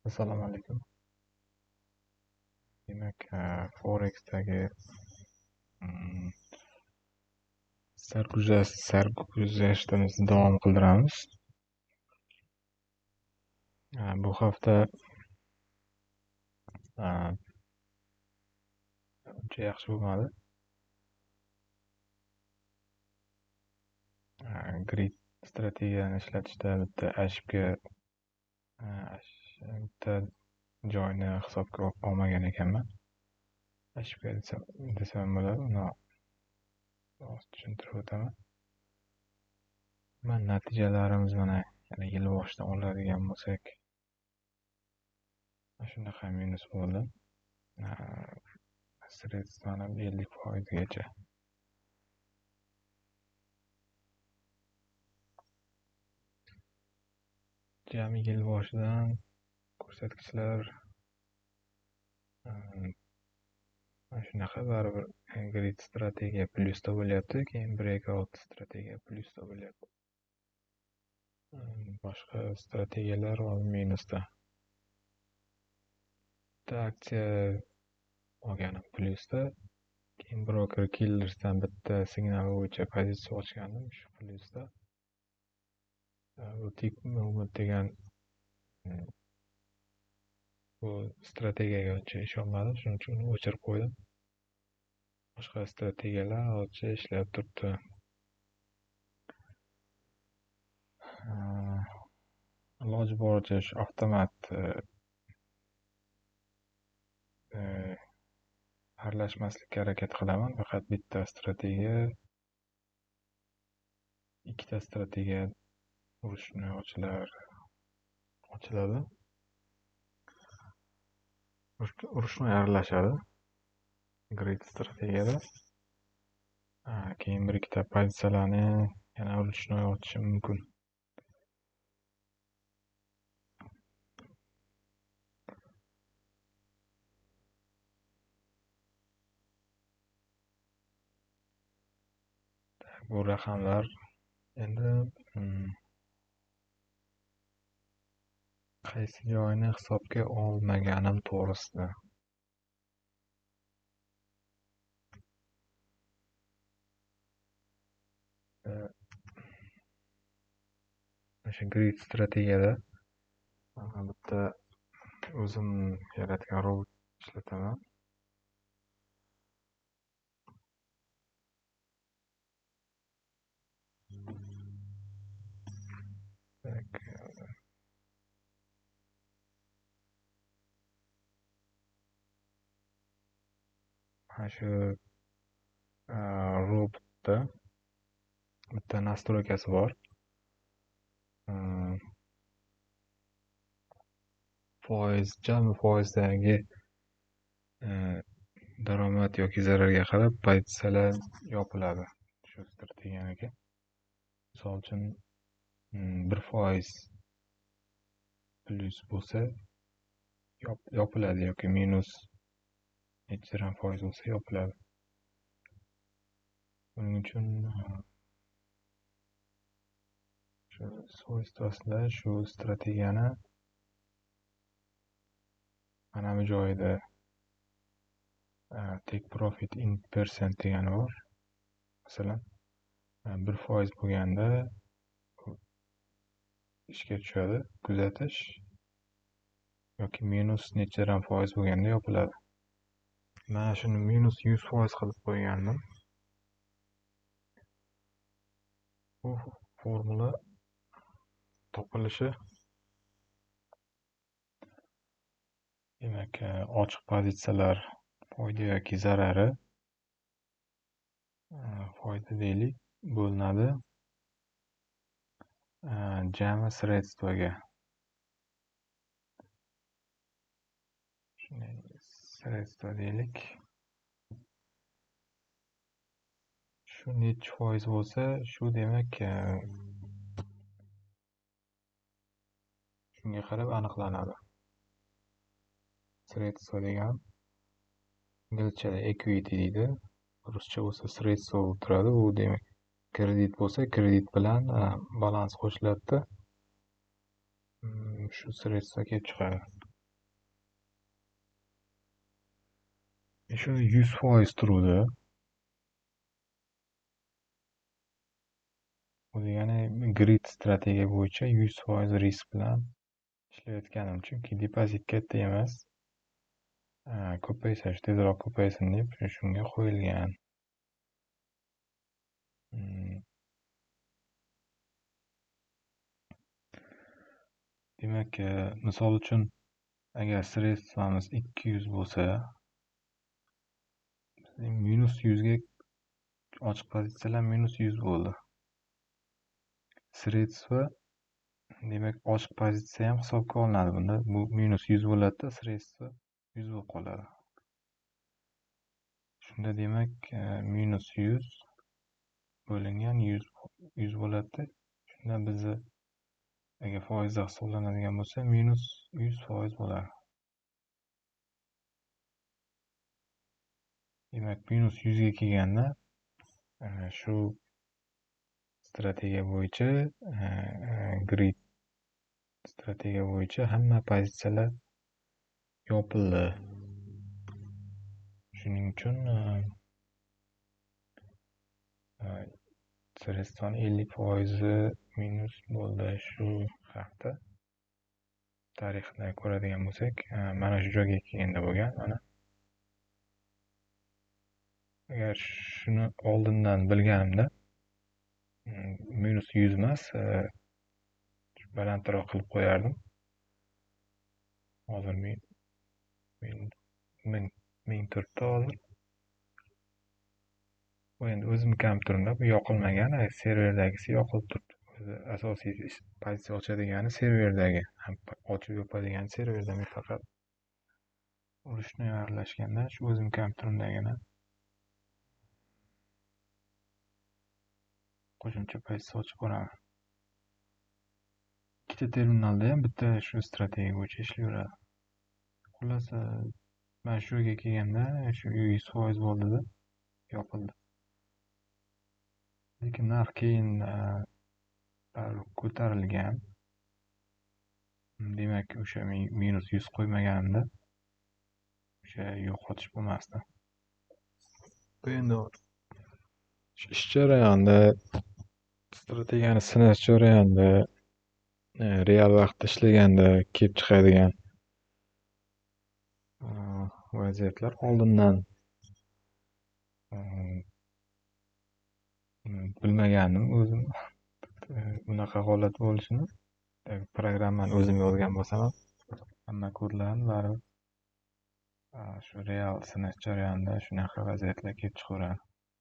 Assalomu alaykum. Demak, Forexdagi sarguzashtimizni davom qildiramiz. Bu hafta uncha yaxshi bo'lmadi. Grid strategiyani ishlatishda bitta ошибка, bitta joyni hisobga olmagan ekanman. Ошибка desam bo'ladi, uni hozir tushuntirib o'taman. Mana natijalarimiz mana yana yil boshidan oladigan bo'lsak, mana shunaqa minus bo'ldi. Sredствоni 50% gacha. Jami yil boshidan ko'rsatkichlar mana shunaqa, baribir grid strategiya plyusda bo'lyapti, keyin breakout strategiya plyusda bo'lyapti. Boshqa strategiyalar minusda. Bitta aksiya olganim plyusda, keyin broker killersdan bitta signal bo'yicha pozitsiya ochgandim, shu plyusda. Bu tik movement degan bu strategiyaga uncha ishonmadim, shuning uchun uni o'chirib qo'ydim. Boshqa strategiyalar hozircha ishlab turibdi. Iloji boricha shu avtomat aralashmaslikka harakat qilaman. Faqat bitta strategiya, ikkita strategiya urushni ochiladi. Urushni aralashadi grid strategiyada. Keyin bir ikkita pozitsiyalarni yana urushni ochishim mumkin. Bu raqamlar endi qaysi joyini hisobga olmaganim to'g'risida. O'sha grid strategiyada bitta o'zim yaratgan robot ishlataman. Mana shu robotda bitta nastroykasi bor. Foiz, jami foizdagi daromad yoki zararga qarab pozitsiyalar yopiladi shu strategiyaniki. Misol uchun 1% plyus bo'lsa yopiladi yoki minus necha foiz bo'lsa yopiladi. Buning uchun shu svoystvosida shu strategiyani mana bu joyida take profit in percent degani bor. Masalan, 1% bo'lganda ishga tushadi kuzatish yoki minus nechadan foiz bo'lganda yopiladi. Mana shuni minus 100% qilib qo'ygandim. Bu formula topilishi, demak, ochiq pozitsiyalar foyda yoki zarari, foyda deylik, bo'linadi jami sredstvoga. Shunday sredstvo deylik. Shu necha foiz bo'lsa, shu demak shunga qarab aniqlanadi. Sredstvo degan inglizchada equity deydi, ruscha bo'lsa sredstvo bo'lib turadi. Bu demak kredit bo'lsa, kredit bilan balans qo'shiladi. Shu sredstvo kelib chiqadi. Shuni 100% turuvdi. Bu degani grid strategiya bo'yicha 100% risk bilan ishlayotganim, chunki depozit katta emas. Ko'paysa, tezroq ko'paysin deb shunga qo'yilgan. Demak, misol uchun agar sredствamiz 200 bo'lsa, minus 100 ga ochiq pozitsiyalar minus 100 bo'ldi. Sredstva, demak, ochiq pozitsiya ham hisobga olinadi bunda. Bu minus 100 bo'ladi-da, sredstva 100 bo'lib qoladi. Shunda demak, minus 100 bo'lingan 100 bo'ladi-da. Shunda bizni agar foizda hisoblanadigan bo'lsa, minus 100% bo'ladi. Demak, minus 100 ga kelganda shu strategiya bo'yicha, grid strategiya bo'yicha hamma pozitsiyalar yopildi. Shuning uchun sredstvoning 50% minus bo'ldi shu hafta. Tarixni ko'radigan bo'lsak, mana shu joyga kelganda bo'lgan. Mana agar shuni oldindan bilganimda minus 100 emas, balandroq qilib qo'yardim. Hozir ming turibdi hozir. Bu endi o'zim kompyuterimda bu yoqilmagan, serverdagisi yoqilib turibdi. O'zi asosiy pozitsiya ochadigani serverdagi, ham ochib yopadigani serverda. Men faqat urushni aralashganda shu o'zim kompyuterimdagini qo'shimcha pozitsiya ochib boraman. Ikkita terminalda ham bitta shu strategiya bo'yicha ishlayveradi. Xullas, mana shu yerga kelganda shu 100% bo'ldi-da, yopildi. Lekin narx keyin ko'tarilgan. Demak, o'sha minus 100 qo'ymaganimda o'sha yo'qotish bo'lmasdi. Bu endi ish jarayonida, strategiyani sinash jarayonida, real vaqtda ishlaganda kelib chiqadigan vaziyatlar oldindan bilmagandim o'zim bunaqa holat bo'lishini. Programmani o'zim yozgan bo'lsam ham hamma kodlarni baribir shu real sinash jarayonida shunaqa vaziyatlar kelib chiqaveradi.